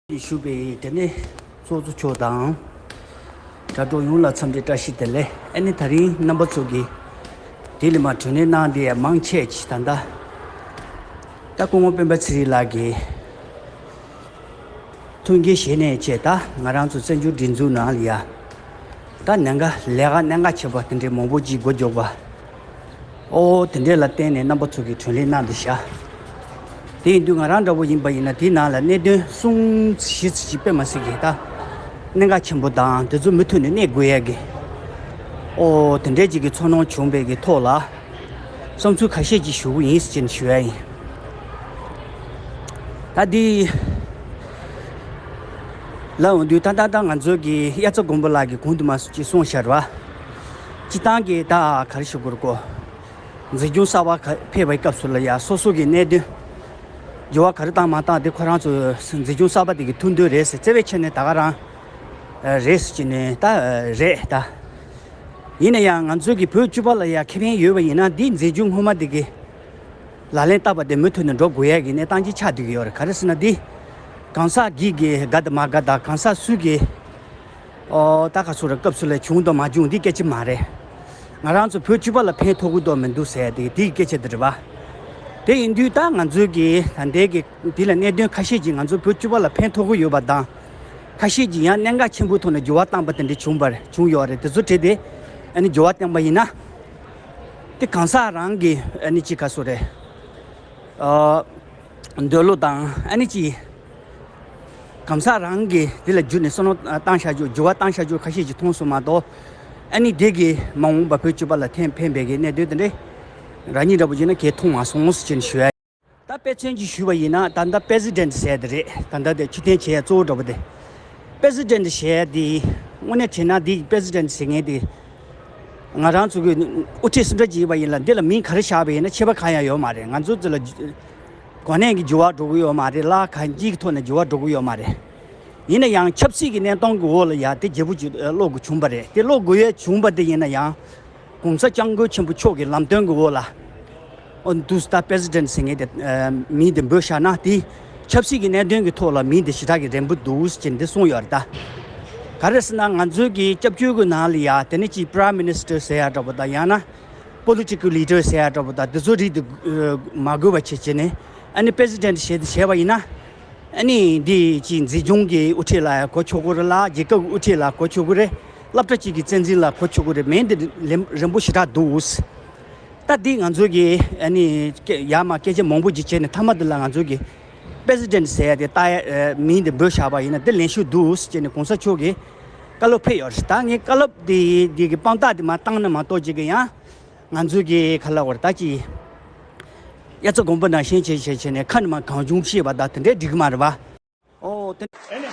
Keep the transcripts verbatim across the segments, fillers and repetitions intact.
ཞུ་བའི་དེ་ནས་ཚོགས་གཙོ་མཆོག་དང་། དྲ་གྲོགས་ཡོངས་ལ་འཚམས་འདྲི་བཀྲ་ཤིས་བདེ་ལེགས། ཨ་ནི་དེ་རིང་རྣམ་པ་ཚོ་གིས་དེ་ལས་མར་དྲན་གནང་བསྡད་ཡ་མང་ཆེ་ཅིག་ད་ལྟ་ད་སྐུ་ངོ་སྤེན་པ་ཚེ་རིང་ལགས་ཀྱིས་མཐུན་རྐྱེན་བཞེས་ནས་བྱས། ད་ང་རང་ཚོ་བཙན་བྱོལ་སྒྲིག་འཛུགས་ནང་ལ་ཡ་ད་གནད་འགག་ལས་ཀ་གནད་འགག་ཆེ་བ་དེ་འདྲའི་མང་པོ་ཅིག་འགོ་འཛུགས་པ། ཨོ་དེ་འདྲས་ལ་བརྟེན་ནས་རྣམ་པ་ཚོ་གིས་དྲན་གླེང་གནང་འདུག་ཤག་དེ་ཡིན་དུས་ང་རང་འདྲ་བོ་ཡིན་པ་ཡིན་ན་དེའི་ནང་ལ་གནད་དོན་གསུམ་བཞི་ཙམ་ཅིག་དཔེ་མ་སྲིད་ཀྱི་ད་གནད་འགག་ཆེན་པོ་དང་དེ་ཚོ་མུ་མཐུད་ནས་གནས་དགོས་ཡ་གི་ཨོ་དེ་འདྲས་ཅིག་གི་ཚོར་སྣང་བྱུང་བའི་གི་ཐོག་ལ་བསམ་ཚུལ་ཁ་ཤས་ཅིག་ཞུ་གི་ཡིན་ཟེར་ནས་ཞུ་ཡ་ཡིན། ད་འདི་ལ་འོང་དུས་ད་ད་ད་ང་ཚོ་གི་དབྱར་རྩྭ་དགུན་འབུ་ལགས་ཀྱིས་གོང་དུ་མ་སོང་ཅིག་གསུངས་ཤར་བ། སྤྱི་བཏང་གི་ད་ག་རེ་ཞུ་དགོས་རེད་གོ། འཛིན་སྐྱོང་གསར་པ་ག་ཕེབས་པའི་སྐབས་སུ་ལ་ཡ་སོ་སོ་གི་གནད་དོན་འགྱུར་བ་ག་རེ་བཏང་མ་བཏང་དེ་ཁོ་རང་ཚོ་འཛིན་སྐྱོང་གསར་པ་དེ་གི་ཐུགས་འདུན་རེད་ཟེར་བརྩེ་བའི་ཆ་ནས་ད་ག་རང་རེད་ཟེར་གྱི་ནས་ད་རེད་ད། ཡིན་ན་ཡང་ང་ཚོ་གི་བོད་སྤྱི་པ་ལ་ཡ་ཁེ་ཕན་ཡོད་པ་ཡིན་ན་འདི་འཛིན་སྐྱོང་སྔོན་མ་དེ་གི་ལག་ལེན་བསྟར་བ་དེ་མུ་མཐུད་ནས་འགྲོ་དགོས་ཡ་གི་གནས་སྟངས་ཅིག་ཆགས་བསྡད་ཀྱི་ཡོད་རེད། ག་རེ་ཟེར་ན་འདི་གང་ཟག་གིས་གི་དགའ་དང་མ་དགའ་དང་གང་ཟག་སུས་གི་ཨོ་ད་ག་ཚོད་རེ་སྐབས་སུ་ལས་བྱུང་དང་མ་བྱུང་འདི་སྐད་ཆ་མ་རེད། ང་རང་ཚོ་བོད་སྤྱི་པ་ལ་ཕན་ཐོགས་ཀྱི་འདུག་མི་འདུག་ཟེར་དེ་དེའི་སྐད་ཆ་དེ་རེད་བ། དེ་ཡིན་དུས་ད་ང་ཚོའི་གི་ད་ལྟའི་གི་དེ་ལ་གནད་དོན་ཁ་ཤས་ཀྱིས་ང་ཚོ་བོད་སྤྱི་པ་ལ་ཕན་ཐོགས་ཀྱི་ཡོད་པ་དང་། ཁ་ཤས་ཀྱིས་ཡང་གནད་འགག་ཆེན་པོའི་ཐོག་ནས་འགྱུར་བ་བཏང་པ་དེ་འདྲ་བྱུང་བར་བྱུང་ཡོད་རེད། དེ་ཚོ་བྲིས་ཏེ་ཨ་ནི་འགྱུར་བ་བཏང་པ་ཡིན་ན། དེ་གང་ཟག་རང་གི་ཨ་ནི་ཅི་ག་སོ་རེད། ཨ། འདོད་བློ་དང་ཨ་ནི་ཅི། གང་ཟག་རང་གིས་དེ་ལ་བརྒྱུད་ནས་བསམ་བློ་བཏང་བཞག་རྒྱུ་འགྱུར་བ་བཏང་བཞག་རྒྱུ་ཁ་ཤས་ཀྱིས་མཐོང་སོང་མ་གཏོགས། ཨ་ནི་དེ་གིས་མ་འོངས་པ་བོད་སྤྱི་པ་ལ་ཐེན་ཕན་པའི་གི་གནད་དོན་དེ་འདྲ་རང་ཉིད་འདྲ་པོ་ཡིན་ན་གས་མཐོང་མ་སོང་ཟེར་ནས་ཞུ་ཡ། ད་དཔེ་མཚོན་ཅིག་ཞུས་པ་ཡིན་ན་ད་ལྟ་པེ་རེ་སི་ཌེན་ཊི་ཟེར་དེ་རེད། ད་ལྟ་དེ་ཕྱིར་འཐེན་བྱེད་ཡ་གཙོ་བོ་འདྲ་པོ་དེ། པེ་རེ་སི་ཌེན་ཊི་ཟེར་ཡ་དེ་དངོས་གནས་བྱས་ན་དེ་པེ་རེ་སི་ཌེན་ཊི་ཟེར་མཁན་དེ། ང་རང་ཚོ་གི་དབུ་ཁྲིད་སུ་འདྲ་ཅིག་ཡིན་པ་ཡིན་ལ་འདི་ལ་མིང་ག་རེ་བཞག་པ་ཡིན་ན་ཁྱད་པར་གང་ཡང་ཡོད་མ་རེད། ང་ཚོ་འདི་ལ་གོ་གནས་ཀྱི་འགྱུར་བ་འགྲོ་གི་ཡོད་མ་རེད་ལ་གང་ཅིའི་ཐོག་ནས་འགྱུར་བ་འགྲོ་གི་ཡོད་མ་རེད། ཡིན་ན་ཡང་ཆབ་སྲིད་ཀྱི་གནས་སྟངས་ཀྱི་འོག་ལ་ཡ་དེ་བརྗེ་པོ་ཅིག་ཀློག་དགོས་བྱུང་བ་རེད། དེ་ཀློག་དགོས་ཡས་བྱུང་བ་དེ་ཡིན་ན་ཡང་། ༸གོང་ས་༸སྐྱབས་མགོན་ཆེན་པོ་མཆོག་གི་ལམ་སྟོན་གྱི་འོག་ལ། ཨོ་འདུག་སེ་ད་པེ་རེ་སི་ཌེན་ཊི་ཟེར་མཁན་དེ་མིང་དེ་འབོད་བཞག་ན་དེ་ཆབ་སྲིད་ཀྱི་གནད་དོན་གྱི་ཐོག་ལ་མིང་དེ་ཞེ་དྲག་གི་རན་པོ་འདུག་ཟེར་འདི་གསུངས་ཡོད་རེད་ད། ག་རེ་ཟེར་ན་ང་ཚོའི་གི་སྐྱབས་བཅོལ་གྱི་ནང་ལ་ཡ་དེ་ནས་ཅིག་པ་རའི་མི་ནི་སི་ཊར་ཟེར་ཡ་འདྲ་པོ་དང་ཡང་ན་པོ་ལི་ཊི་ཀལ་ལི་ཌར་ཟེར་ཡ་འདྲ་པོ་དང་དེ་ཚོ་རིགས་དེ་མ་དགོས་པ་བྱེད་བྱས་ནས་ཨ་ནི་པེ་རེ་སི་ཌེན་ཊི་ཞེས་དེ་བྱས་པ་ཡིན་ན། ཨ་ནི་འདི་ཅིག་འཛིན་སྐྱོང་གི་དབུ་ཁྲིད་ལ་གོ་ཆོག་གི་རེད་ལ་རྒྱལ་ཁབ་ཀྱི་དབུ་ཁྲིད་ལ་གོ་ཆོག་གི་རེད། སློབ་གྲྭ་གཅིག་གི་བསྟན་འཛིན་ལ་གོ་ཆོག་གི་རེད། མིང་འདི་རན་རན་པོ་ཞེ་དྲག་འདུག་ད་འདི་ང་ཚོ་གི་ཨ་ནི་སྐད་ཡར་མར་སྐད་ཆ་མང་པོ་ཅིག་བྱས་ནས་མཐའ་མ་འདི་ལ་ང་ཚོ་གི་པེ་རེ་སི་ཌེན་ཊི་ཟེར་ཡ་དེ་ལྟ་ཡ་མིང་འདི་འབོད་བཞག་པ་ཡིན་ན་འདི་ལན་ཤོར་འདུག་ཟེར་ནས་གོང་ས་མཆོག་གིས་བཀའ་སློབ་ཕེབས་ཡོད་རེད། ད་ངས་བཀའ་སློབ་འདི་འདི་གི་དཔང་རྟགས་འདི་མར་བཏང་ན་མ་གཏོགས་ཅིག་གི་ཡང་། ང་ཚོས་ཀྱི་ག་ལ་བར་ད་ཀྱི་དབྱར་རྩྭ་དགུན་འབུ་ནང་བཞིན་བྱས་བྱས་བྱས་ནས་ཁ་ནས་མར་གང་བྱུང་བཤད་པ་ད་དེ་འདྲའི་འགྲིག་གི་མ་རེད་པ། ཨོ་དེ། ཨེ་ནས།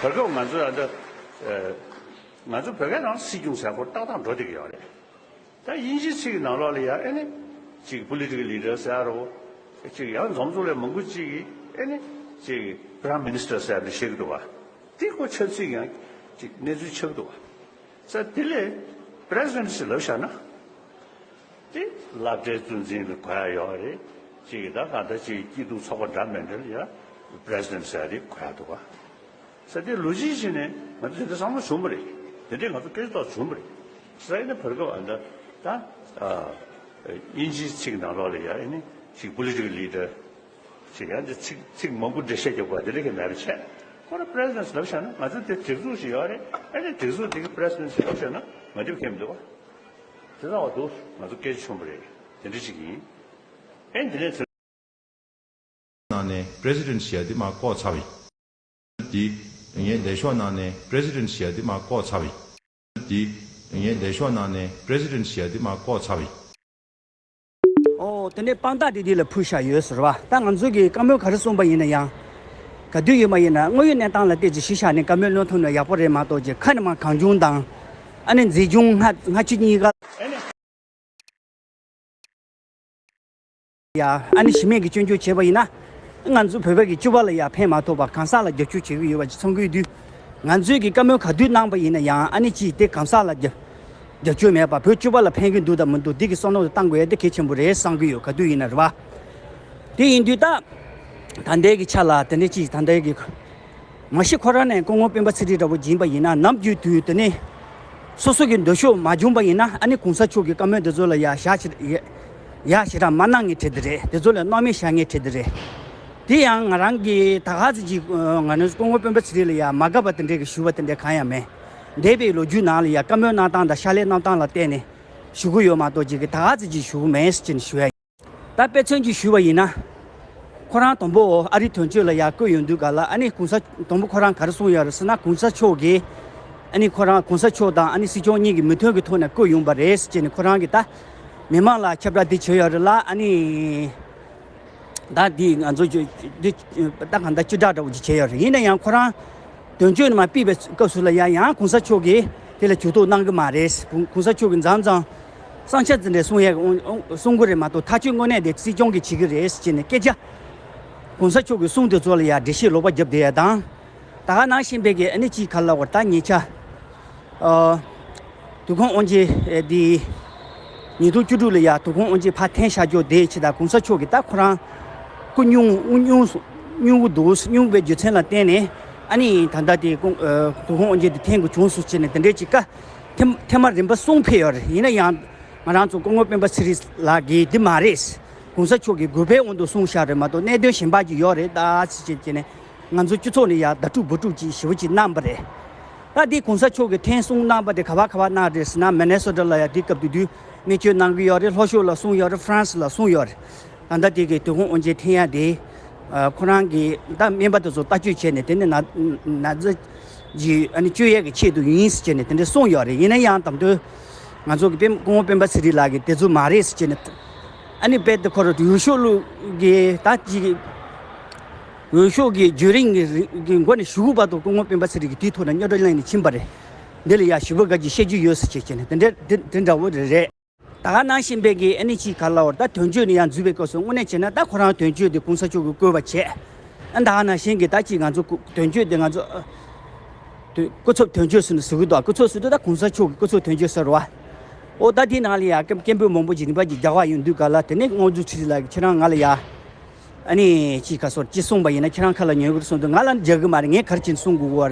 བར་སྐབས་ང་ཚོས་ཨ་འདྲ། ང་ཚོ་བོད་སྐད་ནང་སྲིད་སྐྱོང་ཟེར་སྐོར་ཏག་ཏག་འགྲོ་བསྡད་ཀྱི་ཡོད་རེད། ད་དབྱིན་ཇིའི་ཚིག་གི་ནང་ལོགས་ལ་ཡ་ཨེ་ནས། ཅིག་པོ་ལི་ཊི་ཀལ་ལི་ཌར་ཟེར་ཡ་རོ། ཅིག་ཡང་འཛོམས་འཛོམས་ལས་མང་པོ་ཅིག་གིས་ཨེ་ནས། ཅིག་པ་རའི་མི་ནི་སི་ཊར་ཟེར་ཡ་འདྲ་བཤད་ཀྱི་འདུག་པ། དེ་ཁོ་ཆབ་སྲིད་ཀྱི་ཡང་ཅིག་གནས་ཚུལ་ཆགས་ཀྱི་འདུག་པ། ས་དེ་ལས་པི་རེ་སི་ཌེན་ཊི་ཟེར་ལབ་བཞག་ན། དེ་སློབ་གྲྭའི་གཙོ་འཛིན་ལ་གོ་ཡ་ཡོད་རེད། ཅིག་གིས་ད་གང་ལྟར་ཅིག་སྐྱིད་སྡུག་ཚོགས་པ་འདྲ་མི་འདྲ་ལ་ཡ་པི་རེ་སི་ཌེན་ཊི་ཟེར་ཡ་དེ་གོ་ཡ་འདུག་ག་ས་དེ་ལོ་རྒྱུས་བྱས་ནས་ང་ཚོ་དེ་འདྲ་བསམ་བློ་བྱུང་བ་རེད། དེ་འདྲས་ང་ཚོ་སྐད་ཆ་ཏོག་བྱུང་བ་རེད། ས་ཡིན་ན་བར་སྐབས་ཨ་ད་ད་དབྱིན་ཇིའི་ཚིག་ནང་ལོགས་ལ་ཡ་ཨེ་ནི་ཅིག་པོ་ལི་ཊི་ཀལ་ལི་ཌར། ཅིག་ཡང་དེ་ཚིག་ཚིག་མང་པོ་འགྲེལ་བཤད་རྒྱག་དགོས་པ་དེ་འདྲ་གི་མེད་པ་བྱས། ཁོ་རང་པི་རེ་སི་ཌེན་ཊི་ལབ་བཞག་ན་ང་ཚོ་དེ་སྒྲིག་འཛུགས་ཤིག་ཡོད་རེད། ཨ་ནི་སྒྲིག་འཛུགས་དེ་གི་པི་རེ་སི་ཌེན་ཊི་ལབ་བཞག་ན་ང་ཚོ་ཁེམ་འདུག་བ། དེ་ཚང་བ་འདུག་ང་ཚོ་སྐད་ཆ་བྱུང་བ་རེད། དེ་འདྲ་ཅིག་ཡིན། ཨེ་འདི་ནས་ཚོད། ནང་ནས་པི་རེ་སི་ཌེན་ཊི་ཞེས་དེ་མ་བཀོག་ཚར་བ་ཡིན། འདི་ངའི་ལས་ཤོག་ནང་ནས་པི་རེ་སི་ཌེན་ཊི་ཞེས་དེ་མ་བཀོག་ཚར་བ་ཡིན། འདི་ངའི་ལས་ཤོག་ནང་ནས་པི་རེ་སི་ཌེན་ཊི་ཞེས་དེ་མ་བཀོག་ཚར་བ་ཡིན། ཨོ་དེ་ནས་དཔང་རྟགས་དེ་འདི་ལ་ཕུལ་བཞག་ཡོད་ཟེར་བ། ད་ང་ཚོ་གི་བཀའ་མོལ་ག་རེ་གསུངས་པ་ཡིན་ན་ཡང་། ག་དུས་ཡོད་མ་ཡིན་ན་དངོས་ཡོད་གནས་སྟངས་ལ་བལྟས་ཚེ་གཞི་བཞག་ནས་བཀའ་མོལ་གནང་ཐུབ་ན་ཡག་པོ་རེད་མ་གཏོགས་ཅེས་ཁ་ནས་མར་གང་བྱུང་དང་། ཨ་ནི་མཛེས་ཆུང་སྔ་སྔ་ཕྱི་གཉིས་ཀ། ཡ་ཨ་ནི་གཞི་མེད་ཀྱི་སྐྱོན་བརྗོད་བྱས་པ་ཡིན་ན། ང་ཚོ་བོད་པ་གི་སྤྱི་པ་ལ་ཡ་ཕན་མ་ཐོགས་པར་གང་ཟག་ལ་རྒྱབ་སྐྱོར་བྱེད་ཀྱི་ཡོད་པ་ཅིག་མཚོན་གྱི་ཡོད་དུས། ང་ཚོས་ཀྱི་བཀའ་མོལ་ག་དུས་གནང་པ་ཡིན་ན་ཡང་ཨ་ནི་ཅིག་དེ་གང་ཟག་ལ་རྒྱབ་རྒྱབ་སྐྱོར་མེད་པར་བོད་སྤྱི་པ་ལ་ཕན་གྱི་འདུག་དང་མི་འདུག་འདི་གི་བསམ་བློ་དེ་བཏང་དགོས་ཡ་དེ་གལ་ཆེན་པོ་རེད་བསམ་གྱི་ཡོད། ག་དུས་ཡིན་ན་རེད་བ། དེ་ཡིན་དུས་ད། ད་ལྟའི་གི་ཆ་ལ་དེ་ནས་ཅིག་ད་ལྟའི་གི་མ་གཞི་ཁོ་རང་ནས་སྐུ་ངོ་སྤེན་པ་ཚེ་རིང་འདྲ་བོ་ཡིན་པ་ཡིན་ན། ནམ་རྒྱུན་དུས་དེ་ནས་སོ་སོ་གི་འདོད་ཕྱོགས་མ་བྱུང་པ་ཡིན་ན། ཨ་ནི་གོང་ས་མཆོག་གི་བཀའ་མོལ་དེ་ཚོ་ལ་ཡ་ཞག་ཞེ་ཡ་ཞེ་དྲག་མ་གནང་མཁན་གྲས་དེ་རེད། དེ་ཚོ་ལ་སྣང་མེད་བཞག་མཁན་གྲས་དེ་རེད། དེ་ཡང་ང་རང་གིས་ད་ག་ཚོད་ཅིག་ང་རང་སྐུ་ངོ་སྤེན་པ་ཚེ་རིང་ལ་ཡ་མ་དགའ་བ་དེ་འདྲའི་གི་ཞུ་བ་དེ་འདྲ་གང་ཡང་མེད། འདས་པའི་ལོ་རྒྱུས་ནང་ལ་ཡ་བཀའ་མོལ་གནང་སྟངས་དང་ཕྱག་ལས་གནང་སྟངས་ལ་བལྟས་ནས་ཞུ་གི་ཡོད་མ་གཏོགས། ཅིག་གི་ད་ག་ཚོད་ཅིག་ཞུ་གི་མེད་ཟེར་ནས་ཞུ་ཡ་ཡིན། ད་དཔེ་མཚོན་ཅིག་ཞུས་པ་ཡིན་ན། ཁོ་རང་དང་པོ་ཨ་རི་དོན་གཅོད་ལ་ཡར་བསྐོས་ཡོང་དུས་ག་ལ། ཨ་ནི་གོང་ས་དང་པོ་ཁོ་རང་ག་རེ་གསུངས་ཡོད་རེད་ཟེར་ན། གོང་ས་མཆོག་གིས་ཨ་ནི་ཁོ་རང་གོང་ས་མཆོག་དང་ཨ་ནི་སྲིད་སྐྱོང་གཉིས་ཀྱི་མོས་མཐུན་གྱི་ཐོག་ནས་བསྐོས་ཡོང་པ་རེད་ཟེར་ནས། ཁོ་རང་གིས་ད་མི་མང་ལ་ཁྱབ་བསྒྲགས་འདི་བྱས་ཡོད་རེད་ལ། ཨ་ནི་ད་འདི་ང་ཚོ་འདི་ད་གང་ལྟར་སྤྱི་བསྒྲགས་འདྲ་བོ་ཅིག་བྱས་ཡོད་རེད། ཡིན་ན་ཡང་ཁོ་རང་དོན་གཅོད་ནས་མར་ཕུད་པའི་སྐབས་སུ་ལ་ཡང་ཡང་གོང་ས་མཆོག་གིས་དེ་ལ་ཇུས་གཏོགས་གནང་གི་མ་རེད། གོང་གོང་ས་མཆོག་གིས་མཚམས་མཚམས་བསམ་འཆར་འདི་འདྲ་གསུང་ཡས་གསུང་གི་རེད་མ་གཏོགས། ཐག་གཅོད་དངོས་གནས་དེ་སྲིད་སྐྱོང་གིས་བྱེད་ཀྱི་རེད་ཟེར་ནས་སྐད་ཆ་གོང་ས་མཆོག་གིས་གསུང་དེ་ཚོ་ལ་ཡང་འགྲེལ་བཤད་ལོག་པ་བརྒྱབ་བསྡད་ཡ་དང་། ད་ག་ནང་བཞིན་པའི་གི་ཨ་ནི་ཅིག་ག་ལ་བར་ད་ཉེ་ཆར། ཨ། དུས་ཁོང་དབང་ཆེན་འདི་ཉིས་སྟོང་བཅུ་དྲུག་ལ་ཡ་དུས་ཁོང་དབང་ཆེན་ཕར་འཐེན་བཞག་རྒྱུ་དེ་ཆེད་དུ། གོང་ས་མཆོག་གིས་ད་ཁོ་རང་སྐུ་སྙུང་སྙུང་སྙུང་གི་འདུག་སྙུང་བའི་རྒྱུ་མཚན་ལ་བརྟེན་ནས། ཨ་ནི་ད་ལྟ་དེ་ཁོང་དུས་ཁོང་དབང་ཆེན་དེ་འཐེན་དགོས་བྱུང་སོང་ཟེར་ནས་དེ་འདྲའི་ཅིག་བཀའ་ཐེ་ཐེངས་མ་རིམ་པ་གསུམ་ཕེབས་ཡོད་རེད། ཡིན་ན་ཡང་ང་རང་ཚོ་སྐུ་ངོ་སྤེན་པ་ཚེ་རིང་ལགས་ཀྱིས་འདི་མ་རེད། གོང་ས་མཆོག་གིས་དགོས་པའི་དབང་དུ་གསུངས་བཞག་རེད་མ་གཏོགས། གནད་དོན་གཞན་པ་ཅིག་ཡོད་རེད་ད་ཟེར་བྱས་བྱས་ནས། ང་ཚོ་སྤྱི་ཚོགས་ནས་ཡ་བརྡ་སྤྲོད་འབུར་དཀྲུག་ཅིག་ཞེ་པོ་ཅིག་གནང་བ་རེད། ད་འདི་གོང་ས་མཆོག་གིས་འཐེན་གསུམ་གནང་བ་དེ་ག་བ་ག་བ་གནང་རེད་ཟེར་ན། མི་ནེ་སོ་ཊ་ལ་ཡ་དེ་སྐབས་དེ་དུས་སྨན་བཅོས་གནང་གི་ཡོད་རེད། ལྷོ་ཕྱོགས་ལ་གསུངས་ཡོད་རེད། ཧྥ་རན་སི་ལ་གསུངས་ཡོད་རེད། ད་ལྟ་དེ་གི་དུས་ཁོང་དབང་ཆེན་འཐེན་ཡ་དེ། ཨ། ཁོ་རང་གིས་ད་སྨན་པ་དེ་ཚོ་ལྟ་སྐྱོང་བྱས་ནས། དེ་ནས་ན་ན་ཚ་ཅིག་ཨ་ནི་བཅོས་ཡས་ཀྱི་ཆེད་དུ་ཡིན་ཟེར་བྱས་ནས་དེ་འདྲ་གསུངས་ཡོད་རེད། ཡིན་ན་ཡང་དམ་དོན་ང་ཚོ་གི་སྤེན་སྐུ་ངོ་སྤེན་པ་ཚེ་རིང་ལགས་ཀྱིས་དེ་ཚོ་མ་རེད་ཟེར་བྱས་ནས། ཨ་ནི་དཔེ་དེ་ཁོ་རང་འོས་ཤོག་བླུག་གི་ད་ཅིག་འོས་ཤོག་གི་བརྒྱུད་རིམ་གྱི་རིང་གི་འགོ་ནས་གཞུག་གུ་བར་དུ་སྐུ་ངོ་སྤེན་པ་ཚེ་རིང་གིས་དེའི་ཐོག་ནས་རྙོག་དྲ་གླེང་ནས་ཕྱིན་པ་རེད། འདི་ལ་ཡ་ཞེ་པོ་དགའ་གི་བཤད་རྒྱུ་ཡོད་ཟེར་བྱས་བྱས་ནས་དེ་འདྲ་དེ་དེ་འདྲ་བོ་རེད་རེད། ད་ག་ནང་བཞིན་པའི་གི་ཨ་ནི་ཅིག་ག་ལ་བར་ད་དོན་གཅོད་ནས་ཡང་འཛུལ་བའི་སྐབས་སུ་དངོས་གནས་བྱས་ན་ད་ཁོ་རང་དོན་གཅོད་དེ་གོང་ས་མཆོག་གིས་བསྐོས་པ་བྱས། ཨ། ད་ག་ནང་བཞིན་གི་ད་ཅིག་ང་ཚོ་སྐུ་དོན་གཅོད་དེ་ང་ཚོ་ཨ་དུ་སྐུ་ཚབ་དོན་གཅོད་ཟེར་ནས་ཟེར་གི་འདུག་སྐུ་ཚབ་ཟེར་དུས་ད་གོང་ས་མཆོག་གི་སྐུ་ཚབ་དོན་གཅོད་ཟེར་བ། ཨོ་ད་དེའི་ནང་ལ་ཡ་སྐད་སྐད་འབོད་མང་པོ་ཅིག་རིམ་པ་ཅིག་རྒྱག་པ་ཡོང་དུས་ག་ལ། དེ་ནས་དངོས་གྲུབ་ཚེ་རིང་ལགས་ཀྱིས་ཁྱེད་རང་ང་ལ་ཡ། ཨ་ནི་ཅིག་ག་སོགས་ཅིག་གསུངས་པ་ཡིན་ན་ཁྱེད་རང་ཁ་ལ་ཉན་གི་རེད་གསུངས་དུས། ང་ལ་རྒྱག་གི་མ་རེད། ངས་ག་རེ་བྱས་ནས་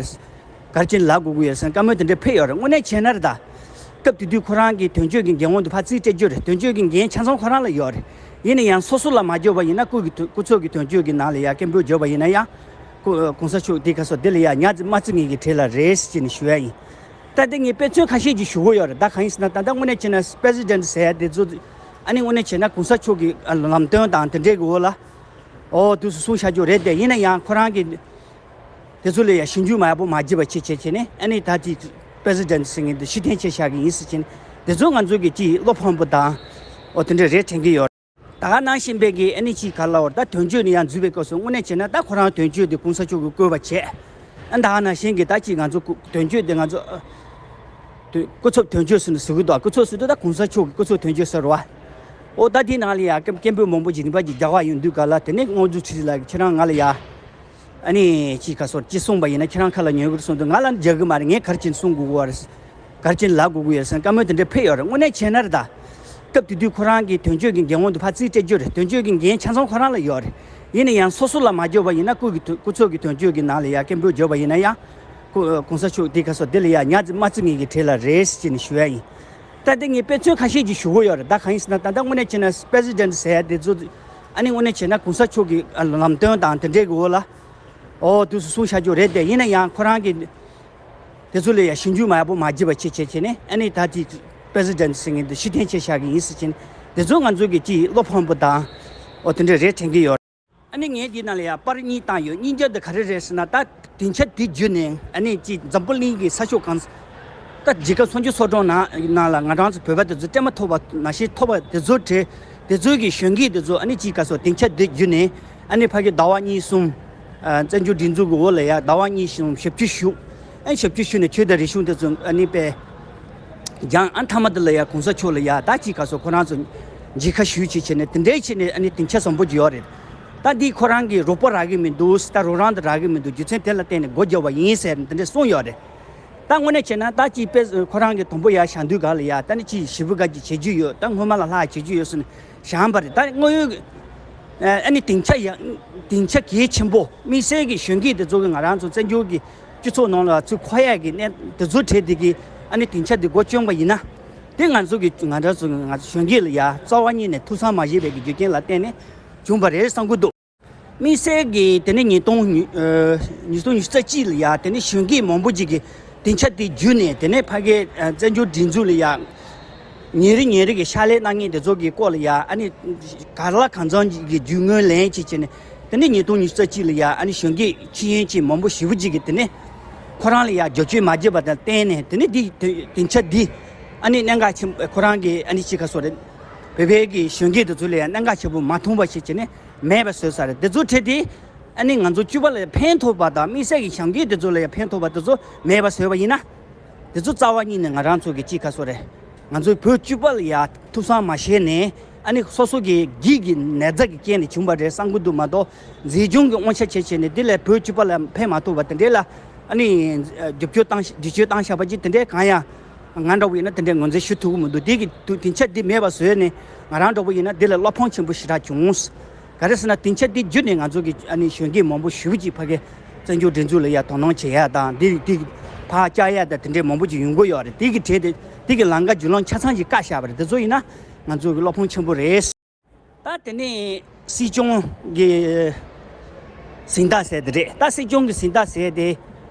གསུང་དགོས་ཀྱི་ཡོད་རེད། ག་རེ་བྱས་ནས་ལབ་དགོས་ཀྱི་ཡོད་རེད་ཟེར་ནས་བཀའ་མོལ་དེ་འདྲ་ཕེབས་ཡོད་རེད། དངོས་གནས་བྱས་ན་རེད་ད། སྐབས་དེ་དུས་ཁོ་རང་གིས་དོན་གཅོད་ཀྱི་འགན་དབང་དུ་ཕར་རྩིས་སྤྲད་རྒྱུ་རེད། དོན་གཅོད་ཀྱི་འགན་ཆ་ཚང་ཁོ་རང་ལ་ཡོད་རེད། ཡིན་ན་ཡང་སོ་སོ་ལ་མ་འཇོག་པ་ཡིན་ན། སྐུ་གི་སྐུ་ཚབ་ཀྱི་དོན་གཅོད་ཀྱི་ནང་ལ་ཡ་སྐད་འབོད་བརྒྱབ་པ་ཡིན་ན་ཡང་། སྐུ་གོང་ས་མཆོག་དེ་ག་སོགས་དེ་ལ་ཡ་ཉ་རྩི་རྨ་རྩི་ངེས་ཀྱི་གྲས་ལ་རེད་ཟེར་ནས་ཞུ་ཡ་ཡིན། ད་ལྟ་ངས་དཔེ་མཚོན་ཁ་ཤས་ཅིག་ཞུ་གི་ཡོད་རེད། ད་གང་ཡིན་ཟེར་ན། ད་ལྟ་དངོས་གནས་བྱས་ན་པེ་རེ་སི་ཌེན་ཊི་ཟེར་ཡ་དེ་ཚོ། ཨ་ནི་དངོས་གནས་བྱས་ན་གོང་ས་མཆོག་གི་ལམ་སྟོན་དང་དེ་འདྲའི་གི་འོག་ལ། ཨོ་དུས་སུ་གསུང་བྱ་རྒྱུ་རེད་དེ། ཡིན་ན་ཡང་ཁོ་རང་གིས་དེ་ཚོ་ལ་ཡ་ཞིབ་འཇུག་མ་ཡག་པོ་མ་བྱས་པ་བྱས་བྱས་བྱས་ནས། ཨ་ནི་ད་ཅིག་པེ་རེ་སི་ཌེན་ཊི་ཟེར་མཁན་དེ་ཕྱིར་འཐེན་བྱས་བཞག་གི་ཡིན་ཟེར་བྱས་ནས། དེ་ཚོ་ང་ཚོ་གི་ཅིག་བློ་ཕམ་པོ་དང་། ཨོ་དེ་འདྲ་རེད་དྲན་གྱི་ཡོད། ད་ག་ནང་བཞིན་པའི་གི་ཨ་ནི་ཅིག་ག་ལ་བར་ད་དོན་གཅོད་ནས་ཡང་འཛུལ་བའི་སྐབས་སུ་དངོས་གནས་བྱས་ན་ད་ཁོ་རང་དོན་གཅོད་དེ་གོང་ས་མཆོག་གིས་བསྐོས་པ་བྱས། ཨ། ད་ག་ནང་བཞིན་གི་ད་ཅིག་ང་ཚོ་སྐུ་དོན་གཅོད་དེ་ང་ཚོ་ཨ་དུ་སྐུ་ཚབ་དོན་གཅོད་ཟེར་ནས་ཟེར་གི་འདུག་སྐུ་ཚབ་ཟེར་དུས་ད་གོང་ས་མཆོག་གི་སྐུ་ཚབ་དོན་གཅོད་ཟེར་བ། ཨོ་ད་དེའི་ནང་ལ་ཡ་སྐད་སྐད་འབོད་མང་པོ་ཅིག་རིམ་པ་ཅིག་རྒྱག་པ་ཡོང་དུས་ག་ལ། དེ་ནས་དངོས་གྲུབ་ཚེ་རིང་ལགས་ཀྱིས་ཁྱེད་རང་ང་ལ་ཡ། ཨ་ནི་ཅིག་ག་སོགས་ཅིག་གསུངས་པ་ཡིན་ན་ཁྱེད་རང་ཁ་ལ་ཉན་གི་རེད་གསུངས་དུས། ང་ལ་རྒྱག་གི་མ་རེད། ངས་ག་རེ་བྱས་ནས་གསུང་དགོས་ཀྱི་ཡོད་རེད། ག་རེ་བྱས་ནས་ལབ་དགོས་ཀྱི་ཡོད་རེད་ཟེར་ནས་བཀའ་མོལ་དེ་འདྲ་ཕེབས་ཡོད་རེད། དངོས་གནས་བྱས་ན་རེད་ད། སྐབས་དེ་དུས་ཁོ་རང་གིས་དོན་གཅོད་ཀྱི་འགན་དབང་དུ་ཕར་རྩིས་སྤྲད་རྒྱུ་རེད། དོན་གཅོད་ཀྱི་འགན་ཆ་ཚང་ཁོ་རང་ལ་ཡོད་རེད། ཡིན་ན་ཡང་སོ་སོ་ལ་མ་འཇོག་པ་ཡིན་ན། སྐུ་གི་དོ་སྐུ་ཚབ་ཀྱི་དོན་གཅོད་ཀྱི་ནང་ལ་ཡ་སྐད་འབོད་བརྒྱབ་པ་ཡིན་ན་ཡང་། སྐུ་གོང་ས་མཆོག་དེ་ག་སོགས་དེ་ལ་ཡ་ཉ་རྩི་རྨ་རྩི་ངེས་ཀྱི་གྲས་ལ་རེད་ཟེར་ནས་ཞུ་ཡ་ཡིན། ད་དེ་ངས་དཔེ་མཚོན་ཁ་ཤས་ཅིག་ཞུ་གི་ཡོད་རེད། ད་གང་ཡིན་ཟེར་ན། ད་ལྟ་དངོས་གནས་བྱས་ན་པེ་རེ་སི་ཌེན་ཊི་ཟེར་ཡ་དེ་ཚོ། ཨ་ནི་དངོས་གནས་བྱས་ན་གོང་ས་མཆོག་གི་ལམ་སྟོན་དང་དེ་འདྲའི་གི་འོག་ལ། ཨོ་དུས་སུ་གསུང་བྱ་རྒྱུ་རེད་དེ། ཡིན་ན་ཡང་ཁོ་རང་གིས་དེ་ཚོ་ལ་ཡ་ཞིབ་འཇུག་མ་ཡག་པོ་མ་བྱས་པ་བྱས་བྱས་བྱས་ནས། ཨ་ནི་ད་དེ་པེ་རེ་སི་ཌེན་ཊི་ཟེར་མཁན་དེ་ཕྱིར་འཐེན་བྱས་བཞག་གི་ཡིན་ཟེར་བྱས་ནས། དེ་ཚོ་ང་ཚོ་གི་ཅིག་བློ་ཕམ་པོ་དང་། ཨོ་དེ་འདྲ་རེད་དྲན་གི་ཡོད། ཨ་ནི་ངས་འདི་ནང་ལ་ཡ་པར་གཉིས་བཏང་ཡོད། གཉིས་ཀ་འདི་ག་རེ་རེད་ཟེར་ན། ད་སྡིངས་ཆ་འདི་བརྒྱུད་ནས་ཨ་ནི་ཅིག་འཛམ་བུ་གླིང་གི་ས་ཕྱོགས་གང་ས། ད་འཇིགས་སྐར་སུམ་ཅུ་སོ་གྲངས་ནང་ནང་ལ་ང་རང་ཚོ་བོད་པ་དེ་ཚོ་སྤྲད་མ་ཐུབ་པ་ནང་བཞིན་ཐོབ་པ་དེ་ཚོ་བྲིས། དེ་ཚོའི་གི་གཞོན་སྐྱེས་དེ་ཚོ་ཨ་ནི་ཅིག་ག་སོགས་སྡིངས་ཆ་འདི་བརྒྱུད་ནས། ཨ་ནི་ཕ་གི་ཟླ་བ་གཉིས་གསུམ། ཨ། བཙན་བྱོལ་སྒྲིག་འཛུགས་ཀྱི་འོག་ལ་ཡ་ཟླ་བ་གཉིས་གསུམ་ཞབས་ཕྱི་ཞུ། ཨ་ནི་ཞབས་ཕྱི་ཞུས་ནས་ཆོས་དང་རིག་གཞུང་དེ་ཚོ་ཨ་ནི་དཔེ་སྦྱངས། ཨ་མཐའ་མ་དེ་ལ་ཡ་གོང་ས་མཆོག་ལ་ཡ་ད་ཅིག་ག་སོགས་ཁོ་རང་ཚོ་མཇལ་ཁ་ཞུས་བྱས་བྱས་ནས་དེ་འདྲའི་བྱས་ནས། ཨ་ནི་སྡིངས་ཆ་བཟང་པོ་ཅིག་ཡོད་རེད། ད་འདི་ཁོ་རང་གི་རོགས་པ་རག་གི་མི་འདུག་ད་རོགས་རམ་དེ་རག་གི་མི་འདུག་རྒྱུ་མཚན་དེ་ལ་བརྟེན་ནས་སྒོ་རྒྱབ་པ་ཡིན་ཟེར་དེ་འདྲ་གསུངས་ཡོད་རེད། ད་དངོས་གནས་བྱས་ན་ད་ཅིག་དཔེ་ཁོ་རང་གི་དང་པོ་ཡར་བཞེངས་དུས་ག་ལ་ཡ་ད་ནི་ཅིག་ཞེ་པོ་དགའ་ཅིག་བྱེད་རྒྱུ་ཡོད། ད་སྔོན་མ་ལ་ལྷག་བྱེད་རྒྱུ་ཡོད་ཟེར་ནས་བཞེངས་པ་རེད། ད་དངོས་ཡོད་ ཨ་ནི་སྡིངས་ཆ་ཡ་སྡིངས་ཆ་གལ་ཆེན་པོ་དམིགས་བསལ་གྱི་གཞོན་སྐྱེས་དེ་ཚོ་གི་ང་རང་ཚོ་བཙན་བྱོལ་གྱི་སྤྱི་ཚོགས་ནང་ལ་ཚུར་འཁོར་ཡག་གི་གནས་དེ་ཚོ་གྲས་དེ་གི་ཨ་ནི་སྡིངས་ཆ་དེ་འགོ་བསྐྱོན་པ་ཡིན་ན། དེ་ང་ཚོ་གི་ང་རང་ཚོ་ང་ཚོ་གཞོན་སྐྱེས་ལ་ཡ་རྩ་བ་ཉིད་ནས་ཐུགས་བསམ་མ་བཞེས་པའི་གི་རྒྱུ་རྐྱེན་ལ་བརྟེན་ནས་བྱུང་བ་རེད་བསམ་གྱི་འདུག་དམིགས་བསལ་གྱི་དེ་ནས་ཉིས་སྟོང་ཉི་ཨ་ཉིས་སྟོང་ཉི་ཤུ་རྩ་གཅིག་ལ་ཡ་དེ་ནས་གཞོན་སྐྱེས་མང་པོ་ཅིག་གིས་སྡིངས་ཆ་དེ་བརྒྱུད་ནས་དེ་ནས་ཕ་གིའི་ཨ་བཙན་བྱོལ་སྒྲིག་འཛུགས་ལ་ཡ་ཉིན་རེ་ཉིན་རེ་གི་ཕྱག་ལས་གནང་མཁན་དེ་ཚོ་གི་སྐོར་ལ་ཡ་ཨ་ནི་ག་ལ་གང་འཚམ་ཅིག་གི་རྒྱུས་མངའ་ལེན་བྱས་བྱས་ནས། དེ་ནས་ཉིས་སྟོང་ཉི་ཤུ་རྩ་གཅིག་ལ་ཡ་ཨ་ནི་གཞོན་སྐྱེས་ཤེས་ཡོན་ཅན་མང་པོ་ཞེ་པོ་ཅིག་གིས་དེ་ནས་ཁོ་རང་ལ་ཡ་རྒྱབ་སྐྱོར་མ་བྱས་པ་དང་བརྟེན་ནས། དེ་ནས་འདི་དེ་སྡིངས་ཆ་འདི་ཨ་ནི་གནད་འགག་ཆེན་པོ་ཁོ་རང་གི་ཨ་ནི་ཅི་ག་སོ་རེད། བོད་པའི་གི་གཞོན་སྐྱེས་དེ་ཚོ་ལ་ཡ་གནད་འགག་ཆེན་པོ་མ་མཐོང་བ་ཞིག་བྱས་ནས་མེད་པ་བཟོས་ཚར་རེད། དེ་ཚོ་ཁྲིད་དེ་ཨ་ནི་ང་ཚོ་སྤྱི་པ་ལ་ཕན་ཐོགས་པ་དང་དམིགས་བསལ་གྱི་གཞོན་སྐྱེས་དེ་ཚོ་ལ་ཡ་ཕན་ཐོགས་པ་དེ་ཚོ་མེད་པ་བཟོས་པ་ཡིན་ན། དེ་ཚོ་རྩ་བ་ཉིད་ནས་ང་རང་ཚོ་གི་ཅི་ག་སོ་རེད། ང་ཚོའི་བོད་སྤྱི་པ་ལ་ཡ་ཐུགས་བསམ་མ་བཞེས་ནས་ཨ་ནི་སོ་སོ་གི་སྒེར་གྱི་ནད་རྫས་ཀྱི་རྐྱེན་ལས་བྱུང་བ་རེད་བསམ་གྱི་འདུག་མ་གཏོགས། འཛིན་སྐྱོང་གི་དབང་ཆ་བྱས་བྱས་ནས་འདི་ལས་བོད་སྤྱི་པ་ལ་ཕན་མ་ཐོགས་པ་དེ་འདྲས་ལ་ཨ་ནི་རྒྱབ་སྐྱོར་བཏང་བསྒྱུར་བཅོས་བཏང་བཞག་པ་ཅིག་དེ་འདྲས་གང་ཡང་ང་འདྲ་བོ་ཡིན་ན་དེ་འདྲས་ངོས་འཛིན་ཞུ་ཐུབ་ཀྱི་མི་འདུག་དེ་གི་དུ་སྡིངས་ཆ་འདི་མེད་པ་བཟོས་ནས་ང་རང་འདྲ་བོ་ཡིན་ན་འདི་ལ་བློ་ཕམ་ཆེན་པོ་ཞེ་དྲག་བྱུང་། ག་རེ་ཟེར་ན་སྡིངས་ཆ་འདི་བརྒྱུད་ནས་ང་ཚོ་གི་ཨ་ནི་གཞོན་སྐྱེས་མང་པོ་ཞེ་པོ་ཅིག་ཕ་གི་བཙན་བྱོལ་སྒྲིག་འཛུགས་ལ་ཡ་དོ་སྣང་བྱེད་ཡ་དང་འདི་འདི་ཕར་བཅར་ཡ་དང་དེ་འདྲས་མང་པོ་ཅིག་ཡོང་གི་ཡོད་རེད། དེ་གི་གྲས་དེ་དེ་གི་ལམ་ཁ་བརྒྱུད་ལམ་ཆ་ཚང་ཞིག་བཀག་བཞག་པ་རེད། དེ་ཚོ་ཡིན་ན་ང་ཚོ་གི་བློ་ཕམ་ཆེན་པོ་རེད། ད་དེ་ནས་སྲིད་སྐྱོང་གི་གཟེངས་རྟགས་ཟེར་དེ་རེད། ད་སྲིད་སྐྱོང་གི་གཟེངས་རྟགས་ཟེར་དེ་